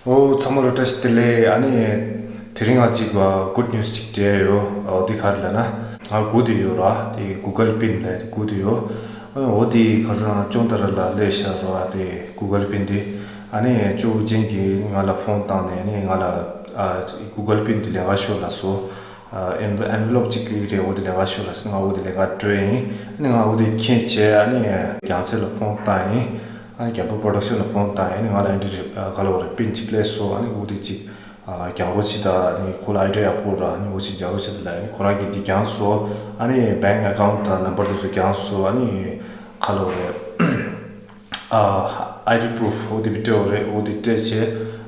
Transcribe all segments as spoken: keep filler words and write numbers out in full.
ཨོ་ཚང་མ་ལ་བཀྲ་ཤིས་བདེ་ལེགས། ཨ་ནི་དེ་རིང་ང་གཅིག་ག་good news གཅིག་སྤྲད་ཡོད། ཨོ་དེ་ག་རེ་ལབ་ན་ང་སྒུག་བསྡད་ཡོད་ར། དེ་Google Pin ལབ་དེ་སྒུག་བསྡད་ཡོད། ཨ་ནི་ཨོ་དེ་ཁ་སང་ཅོང་ཏ་ར་ལ་སླེབས་ཤག་ར། དེ་Google Pin དེ་ཨ་ནི་ཅོ་ཅན་གྱིས་ང་ལ་ཕོན་བཏང་ནས་ཨ་ནི་ང་ལ་ཨ་Google Pin དེ་ལེན་ག་ཤོག་ལབ་སོང་། ཨ་envelope གཅིག་གི་རེད། ཨོ་དེ་ལེན་ག་ཤོག་ལབ་སོང་། ང་ཨོ་དེ་ལེན་ག་འགྲོ་ཡིན། ཨ་ནི་ང་ཨོ་དེ་མཁྱེན་བྱས་ཨ་ནི་རྒྱལ་མཚན་ལ་ཕོན་བཏང་ཡིན། ཨ་ནི་རྒྱལ་པོ་Production ལ་ཕོན་བཏང་ཡིན། ཨ་ནི་ང་ལ་ཨ་འདི་རེད། ཨ་ག་ལབ་དགོས་རེད། Pin གཅིག་སླེབས་སོང་། ཨ་ནི་ཨོ་དེ་གཅིག་ཨ་རྒྱག་རོགས་བྱེད་དང་། ཨ་ནི་ཁོ་ལ་idea ཡག་པོ་ར། ཨ་ནི་ཨོ་གཅིག་རྒྱག་རོགས་བྱེད་དང་ལབ། ཨ་ནི་ཁོ་རང་གིས་འདི་བརྒྱངས་སོང་། ཨ་ནི་bank account དང་number དེ་ཚོ་བརྒྱངས་སོང་། ཨ་ནི་ག་ལབ་དགོས་རེད། ཨ་ID proof ཨོ་དེ་སྤྲད་ཡོད་རེད། ཨོ་དེ་སྤྲད་བྱས་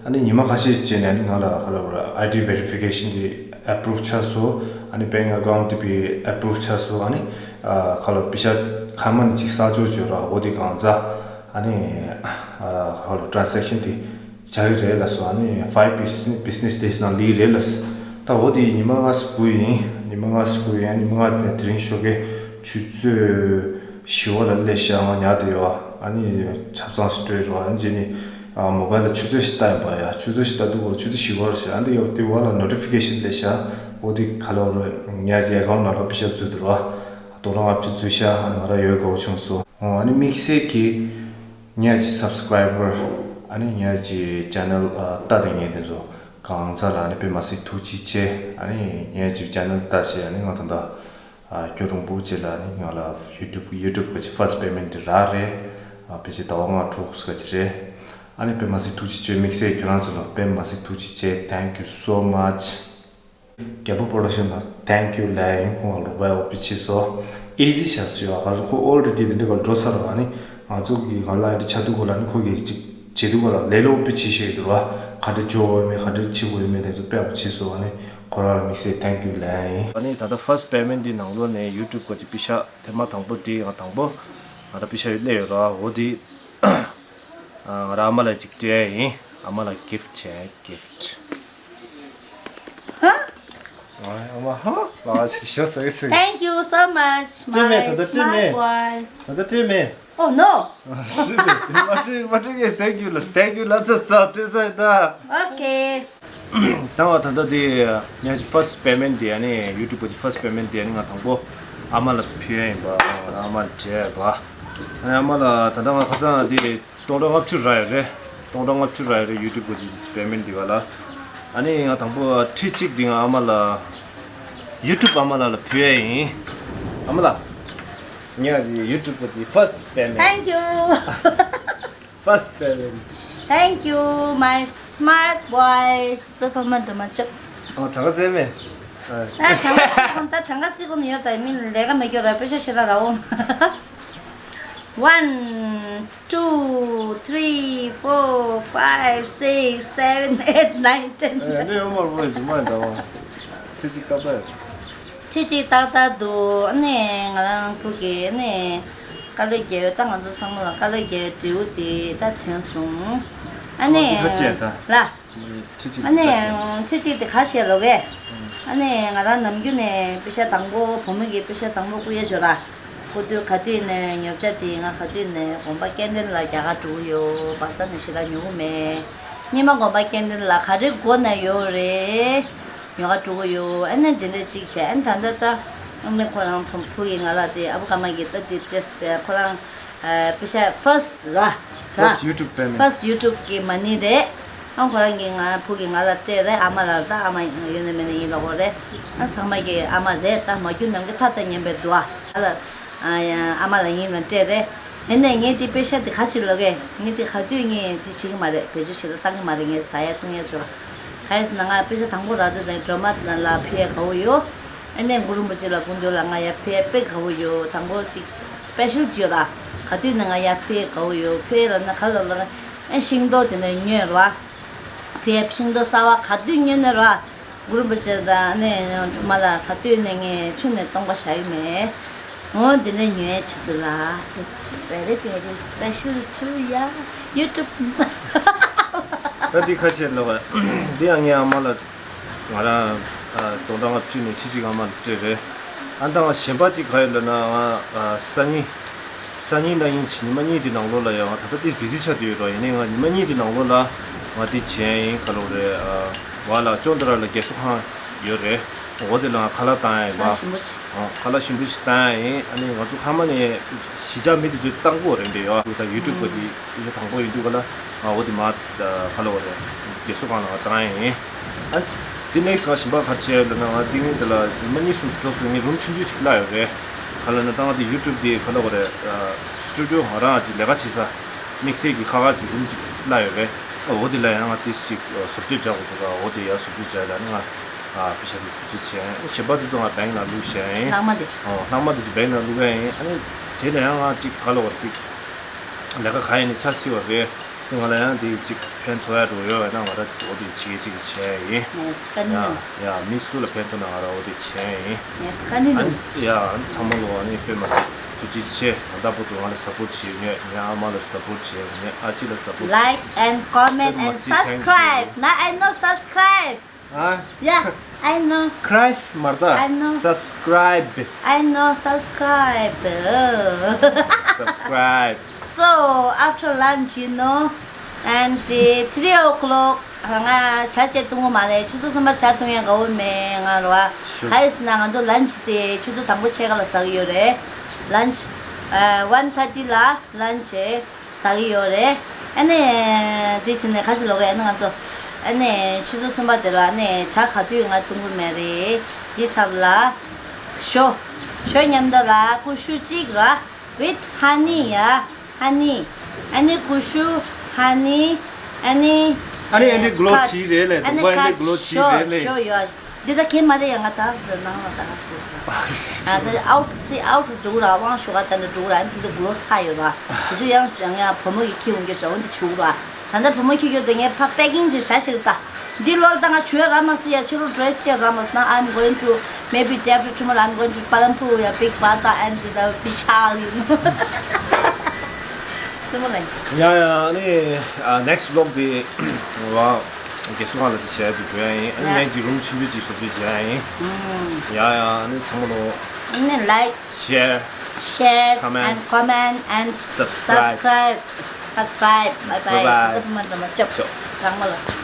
ཨ་ནི་ཉི་མ་ཁ་ཤས་ཤིག་རྗེས་ནས་ཨ་ནི་ང་ལ་ག་ལབ་དགོས་རེད། ID verification དེ་approve ཆགས་སོང་། ཨ་ནི་bank account དེ་བི་approve ཆགས་སོང་། ཨ་ནི་ཨ་ག་ལབ་པེ་ཤ་ཁ་མ་ནི་གཅིག་གསར་འཇོག་བྱོས་ར། ཨོ་དེ་གང་ཚ་ཨ་ནི་ཨ་ག་ལབ་transaction དེ་བྱ་གི་རེད་ལབ་སོང་། ཨ་ནི་five business business days ནང་ལི་རེད་ལབ་སོང་། ད་འོ་དེ་ཉི་མ་ལྔ་ཙམ་སྒུག་ཡིན། ཉི་མ་ལྔ་ཙམ་སྒུག་ཡིན། ཉི་མ་ལྔ་དེ་དེ་རིང་ཞོགས་ཀས་ཆུ་ཚོད་བཞི་པ་ལ་སླེབས་ཤག་ང་ཉལ་བསྡད་ཡོད། ཨ་ནི་ཆབ་གཙང་ཞིག་སྤྲོད་རོགས། ཨ་ནི་རྗེས་ནི་ཨ་mobile ལ་ཆུ་ཚོད་ཞིག་ལྟ་ཡིན་པ་ཡ། ཆུ་ཚོད་ཞིག་ལྟ་དུས་སྐོར་ཆུ་ཚོད་བཞི་པ་ལ་ཤག་ཨ་འདི་ཡོད་དེ་བ་ལ་notification སླེབས་ཤག་འོ་དེ་ག་ལབ་རོགས། ངས་ཀྱི་account ནང་ལ་པེ་ཤ་འཛུལ་འདུག་ར། སྟོང་ཕྲག་ལྔ་བཅུ་འཛུལ་ཤག་ཨ་ནི་ང་རང་ཡོད་དགའ་བོ་བྱུང་སོང་། ཨ་ནི་དམིགས་བསལ་གྱི་ངའི་subscriber ཨ་ནི་ངའི་channel ལྟ་དེ་ངས་དེ་ཚོ་གང་ཚ་ལ་ཨ་ནི་དཔེ་མ་སྲིད་ཐུགས་རྗེ་ཆེ། ཨ་ནི་ངའི་channel ལྟ་བྱས་ཨ་ནི་ང་ད་ལྟ་སྐྱོ་རུང་པོ་ཅེ་ལ་ཨ་ནི་ང་ལ་YouTube YouTube གི་first payment དེ་རག་རེད། ཕལ་ཆེར་ཟླ་བ་ལྔ་དྲུག་ཙམ་ཅིག་རེད། ཨ་ནི་དཔེ་མ་སྲིད་ཐུགས་རྗེ་ཆེ། དམིགས་བསལ་ཁྱོད་རང་ཚོ་ལ་དཔེ་མ་སྲིད་ཐུགས་རྗེ་ཆེ། Thank you so much. རྒྱལ་པོ་Production ལ་thank you ལབ་ཡིན། ཁོང་ལ་ལོག་པའི་འོ་པི་ཆེ་སོ། easy ཤག་ཟེར་བ་ག་ལ་ཁོ་already དེ་འདྲ་ག་ལ་འགྲོ་ཚར་བ་ནི་ང་ཚོ་གི་ག་ལ་འདི་ཆ་དུ་གོ་ལ་ནི་ཁོ་གི་ཅིག་བྱེད་དུ་གོ་ལ་ལས་ལོ་པི་ཆེ་ཤོས་དུ་བ། ག་འདྲ་འཇོག་འོས་མེད་ག་འདྲ་བྱེད་དགོས་ཡོད་མེད་དེ་ཚོ་དཔེ་འོ་ཆེ་སོ། ཨ་ནི་ཁོ་རང་ལ་དམིགས་བསལ་thank you ལབ་ཡིན། ཨ་ནི་ད་ལྟ་first payment འདི་ནང་ལོགས་ནས་YouTube ག་ཅིག་པི་ཤ་ཐེངས་མ་དང་པོ་འདི་ང་དང་པོ་ང་ད་པི་ཤ་ཡོད་ལས་ཡོད་ར། འོ་དེ། ང་རང་ཨ་མ་ལ་ཅིག་སྤྲད་ཡིན། ཨ་མ་ལ་gift བྱས་gift. ཧ། ཨ་མ་ཧ་ལ་ཞི་ཞོ་ཟེར་ཟེར། Thank you so much, སྤྲད་མེད། my ད་ལྟ་སྤྲད་མེད། Smart boy. ད་ལྟ་སྤྲད་མེད། Oh no. སྤྲད་མེད། མ་སྤྲད་མ་སྤྲད་གི thank you ལ་thank you ལ་ཚ་ད་སྤྲད་ཚ་ད། Okay. ད་ང་ད་ལྟ་དེ་ངའི་first payment དེ་ཨ་ནི་YouTube གི་first payment དེ་ཨ་ནི་ང་དང་པོ་ཨ་མ་ལ་ཕུལ་ཡ་ཡིན་པ། ཨ་མ་ལ་སྤྲད་པ། ཨ་ནི་ཨ་མ་ལ་ད་ལྟ་ང་ཁ་སང་དེ་སྟོང་ཕྲག་ལྔ་བཅུ་རག་ཡོད་རེད། སྟོང་ཕྲག་ལྔ་བཅུ་རག་ཡོད་རེད། YouTube གི་payment དེ་བ་ལ། ཨ་ནི་ང་དང་པོ་ཁྲི་གཅིག་དེ་ང་ཨ་མ་ལ་YouTube ཨ་མ་ལ་ལ་ཕུལ་ཡ་ཡིན། ཨ་མ་ལ་ངའི་YouTube གི་first payment. Thank you. First payment. Thank you, my smart boy. ཅི་ད་ཐོག་མ་འདྲ་མ་ཅག་ཨ་གྲངས་ཀ་བཙལ་མེད། ཨ་ད་གྲངས་ཀ་བཙལ་གོ་ད་གྲངས་ཀ་བཙལ་གོ་ནི་ཡོད་ད། མི་ལས་ཀ་མེད་ཀྱོ་ར། པེ་ཤ་ཤེ་ལ་ར་འོང་། One, two, three, four, five, six, seven, eight, nine, ten. ཨ་ནི་ཡོད་མ་རེད། ཇི་མ་ཡིན་ད་བ། ཁྲི་གཅིག་ཀ་པར། ཁྲི་གཅིག་ཏག་ཏག་འདུག་ཨ་ནི་ང་རང་ཕུག་གི་ཨ་ནི་དཀའ་ལས་རྒྱག་ཡོད་ད། ང་ཚོ་ཚང་མ་ལ་དཀའ་ལས་རྒྱག་ཡོད་འབྲས་བུ་དེ་ད་ཐོན་སོང་། ཨ་ནི་ཨ་མ་ཁ་ཆེ་ད། ལ། ཁྲི་གཅིག་ཨ་ནི་ཁ་ཆེ། ཁྲི་གཅིག་དེ་ག་བྱས་ལོ་གས། ཨ་ནི་ང་རང་ནམ་རྒྱུན་ནས་པེ་ཤ་དང་པོ་བུ་མོ་གི་པེ་ཤ་དང་པོ་བསྐུར་ཡ་བྱོས་ར། བསྐུར་དུས་ག་དུས་ནས་ཉོ་ཆ་དེ་ང་ག་དུས་ནས་དགོན་པ་སྐྱེལ་འདྲེན་ལ་རྒྱག་ག་འགྲོ་གི་ཡོད། བག་ཚ་ནས་ཞེ་དྲག་ཉོ་གི་མེད། སྙེ་མ་དགོན་པ་སྐྱེལ་འདྲེན་ལ་ག་རེ་དགོས་ན་ཡོད་རེད། ཉོ་ག་འགྲོ་གི་ཡོད། ཨ་ནི་འདི་འདྲ་གཅིག་བྱས། ཨ་ནི་ད་ལྟ་ད་ཨ་ནི་ཁོ་རང་བུ་ཕྲུག་གིས་ང་ལ་དེ་ཨ་བུ་ཀརྨ་གིས་ད་དེ་སྤྲད་སོང་པས། ཁོ་རང་ཨ་པེ་ཤ་first ར། First YouTube payment. First YouTube གི་མ་ནི་རེད། ཨ་ཁོ་རང་གིས་ང་བུ་གིས་ང་ལ་སྤྲད་རེད། ཨ་མ་ལ་ད་ཨ་མ་ཡོད་ན་མེད་ན་ཡིན་ལ་གོ་རེད། ཨ་ཚང་མ་གི་ཨ་མ་རེད། ད་མ་གྱུར་ནམ་གྱི་ཐ་ད་ཉན་པའི་འདུག་ཨ། ཨ་ལ་ཨ་ཡ་ཨ་མ་ལ་ཡིན་ན་སྤྲད་རེད། ཡིན་ནའི་ངས་འདི་པེ་ཤ་འདི་ག་ཅིག་ལབ་གས། ངས་འདི་ག་དུས་ངས་འདི་བྱེད་ཀྱི་མ་རེད། བེད་སྤྱོད་བྱེད་ལ་བཏང་གི་མ་རེད། ངས་ཟ་ཡ་བཏུང་ཡ་ཚོ་ལ། ག་རེ་ཟེར་ན་ང་པེ་ཤ་དང་པོ་རག་དུས་དང་སྒྲོལ་མ་ལ་ཕུལ་ཡ་དགའ་བོ་ཡོད། ཨ་ནི་གུ་རུ་རིན་པོ་ཆེ་ལ་སྐུ་མདུན་ལ་ང་ཡ་ཕུལ་ཡ་དཔེ་དགའ་བོ་ཡོད། དང་པོ་ཅིག་special ཅིག་ཡོད་ལ། ག་དུས་ནས་ང་ཡ་ཕུལ་ཡ་དགའ་བོ་ཡོད། ཕུལ་ཡ་ལབ་ན་ག་ལབ་ལབ་ན་ཨ་ཤིང་ཏོག་དེ་འདྲ་ཉོས་ར། ཕུལ་ཡ་ཤིང་ཏོག་གསར་བ་ག་དུས་ཉོས་ནས་ར། གུ་རུ་རིན་པོ་ཆེ་དང་ཨ་ནི་སྒྲོལ་མ་ལ་ག་དུས་ནས་ངས་ཆུ་ནས་སྟོང་པ་བཞག་གི་མེད། འོ་འདི་འདྲ་ཉོ་ཡ་བྱེད་དུས་ལ། It's very very special to ya YouTube. ད་འདི་ཁ་ཆེ་ལོ་ག་འདི་ཡང་ངའི་ཨ་མ་ལ་ང་རང་ཨ་སྟོང་ཕྲག་ལྔ་བཅུ་ནས་ཁྲི་གཅིག་ཨ་མ་ལ་སྤྲད་རེད། ཨ་ད་ང་གཞན་པ་གཅིག་ག་ཡོད་ལབ་ན་ང་ཨ་སང་ཉིན་སང་ཉིན་ན་ཡིན་གཅིག་ཉི་མ་གཉིས་དེ་ནང་ལོགས་ལ་ཡང་ང་ད་ལྟ་ཏིས་བི་ཏི་ཆ་དུ་ཡོད་རོགས། ཡིན་ནའི་ང་ཉི་མ་གཉིས་དེ་ནང་ལོགས་ལ་ ང་འདི་བྱས་ཡིན་ག་ལོ་རེད། ཨ། བ་ལ་ཅོང་ཏ་ར་ལ་རྒས་གསོ་ཁང་ཡོད་རེད། འོ་དེ་ལ་ཁ་ལག་བཏང་ཡ་ཡིན་པ། ཁ་ལག་ཞིམ་པོ་ཞིག་ཨ། ཁ་ལག་ཞིམ་པོ་ཞིག་བཏང་ཡ་ཡིན། ཨ་ནི་ང་ཚོ་ཁ་མ་ནས་གཞིས་ཆགས་མི་དེ་ཚོས་བཏང་གོ་རེད་འདྲ་ཡོད། ད་ཡུ་ཊུབ་གི་དེ་ཡུ་ཊུབ་དང་པོ་ཡིན་དུས་ག་ལ་ང་འོ་དེ་མ་ཁ་ལོ་རེད། རྒས་གསོ་ཁང་ལ་ང་བཏང་ཡ་ཡིན། ཨ། དེ་ནེག་སི་ང་ཞིམ་པ་ག་རེ་བྱས་ཡོད་ལབ་ན། ང་དེ་ངས་དེ་ལ་ཉི་མ་གཉིས་གསུམ་ཞིག་འགྲོ་སོང་། ངས་རུམ་ཆུང་ཆུང་ཞིག་གླ་ཡོད་རེད། ག་ལ་ན་ད་ང་དེ་ཡུ་ཊུབ་དེ་ག་ལ་བ་རེད། སི་ཊུ་ཌི་ཡོ་ང་རང་ཅིག་ལས་ཀ་བྱེད་ས། དམིགས་བསལ་གྱི་ཁ་ཁ་ཅིག་རུམ་ཅིག་གླ་ཡོད་རེད། ཨ། འོ་དེ་ལ་ཡང་ང་ཏིས་ཅིག་བཟོ་བཅོས་བྱ་དགོས་འདུག་ག་འོ་དེ་ཡང་བཟོ་བཅོས་བྱས་ལ་ནི་ང་ཨ་ཕི་ཤ་དེ་བཟོ་བཅོས་བྱས། གཞན་པ་དེ་ཚོ་ང་བེང་ལ་བླུགས་བྱས་ཡིན། ལྷག་མ་དེ། ཨོ། ལྷག་མ་དེ་ཚོ་བེང་ལ་བླུགས་ཡ་ཡིན། ཨ་ནི་བྱས་ན་ཡང་ང་ཅིག་ག་ལ་བར་ཅིག་ལས་ཀ་ག་ཡིན་ནི་ཆ་སྲིད་བ་རེད། དེ་ང་ལ་ཡང་དེ་ཅིག་ཕན་ཐོགས་ཡ་འགྲོ་ཡོད་ཡ་ན་ང་ར་འོ་དེ་བྱེད་ཅིག་བྱས་ཡིན། ཡ་ཡ། མི་སུ་ལ་ཕན་ཐོགས་ན་ང་ར་འོ་དེ་བྱས་ཡིན། ཡ་ཚང་མ་ལོ་ཨ་ནི་དཔེ་མ་སྲིད་ཐུགས་རྗེ་ཆེ། ད་ལྟ་བར་དུ་ང་ལ་སཔོར་ཊི་བྱེད། ངའི་ངའི་ཨ་མ་ལ་སཔོར་ཊི་བྱེད། ངའི་ཨ་ཅེ་ལ་སཔོར་ཊི་བྱེད། Like and comment and subscribe. Now I know subscribe. ཨ། Yeah, I know. Subscribe མ་རེད་ད། I know. Subscribe. I know subscribe. Subscribe. So after lunch, you know, and uh, three o'clock, ང་ཇ་བཅས་བཏུང་གི་མ་རེད། ཆུ་ཚོད་གསུམ་པ་ཇ་བཏུང་ཡ་དགའ་བོ་མེད་ང་ར་བ། ག་ཡིན་ཟེར་ན་ང་ཚོ་ལན་ཆི་དེ་ཆུ་ཚོད་དང་པོ་ཕྱེད་ཀ་ལ་ཟ་གི་ཡོད་རེད། ལན་ཆི། ཨ། one thirty ལ་ལན་ཆི་ཟ་གི་ཡོད་རེད། ཨ་ནི་དེ་བྱས་ནས་ག་ཞིག་ལོག་གི། ཨ་ནི་ང་ཚོ་ཨ་ནི་ཆུ་ཚོད་གསུམ་པ་དེ་ལ་ཨ་ནི་ཇ་ག་དུས་ང་བཏུང་གི་མེད་རེད། དེ་ཚབ་ལ་ཞོ། ཞོ་མཉམ་དུ་ལ་ཀུ་ཤུ་གཅིག་ར། With honey, yeah, honey. ཨ་ནི་ཀུ་ཤུ། ཧ་ནི། ཨ་ནི། ཨ་ནི་ཨ་འདྲའི་གློ་ཁ་ཅིག་རེད་ལེ། ཨ་ནི་དུ་བ་ཨ་འདྲའི་ཁ་གློ་ཅིག་ཞོ་རེད་ལེ། ཞོ་ཡོད། འདི་ད་ཁྱེད་མ་རེད་ཡ། ང་ད་ག་ཟེར་ནང་ལ་ད་ག་ཟེར། ཨ་ད་ཨའུ་ཊི་སི་ཨའུ་ཊི་འགྲོ་ར། དབང་ཞོ་ག་ད་འདྲ་འགྲོ་ར། ཨ་ནི་དེ་གློ་ཚ་ཡོད་ར། དེ་དུས་ཡང་ཡང་བུ་མོ་གི་ཁྱི་འོང་གི་ཞོ་འདི་བྱུག་ར། ད་ལྟ་བུ་མོ་ཁྱི་ཁྱོད་དེ་ངས་ཕ་པེ་ཀིང་ཅིག་བྱ་ཞིག་ད། འདི་ལོར་ད་ང་ཞུ་ཡ་ར་མ་སི་ཡ། ཕྱི་རུ་འགྲོ་ཡ་ཅེ་ར་མ་སི་ན། I'm going to, maybe day after tomorrow I'm going to Palanpur, yeah, big bazaar and the fish hall, you know. སུ་མོ་ལ། ཡ་ཡ། ཨ་ནི་ནེག་སི་ཊི་བི་ལོག་དེ་བ་རྒས་གསོ་ཁང་ལ་དེ་བྱས་དེ་འགྲོ་ཡ་ཡིན། ཨ་ནི་ཡ། ངས་ཅིག་རུམ་ཆུང་ཆུང་ཅིག་བཟོ་བཅོས་བྱེད་ཡ་ཡིན། ཡ་ཡ། ཨ་ནི་ཚང་མ་ལོ། ཨ་ནི་like, share, share, comment, and comment and subscribe. Subscribe. Subscribe. Bye bye. Bye bye. ཚང་མ་ལ་ཅོག་ཅོག་ཚང་མ་ལ།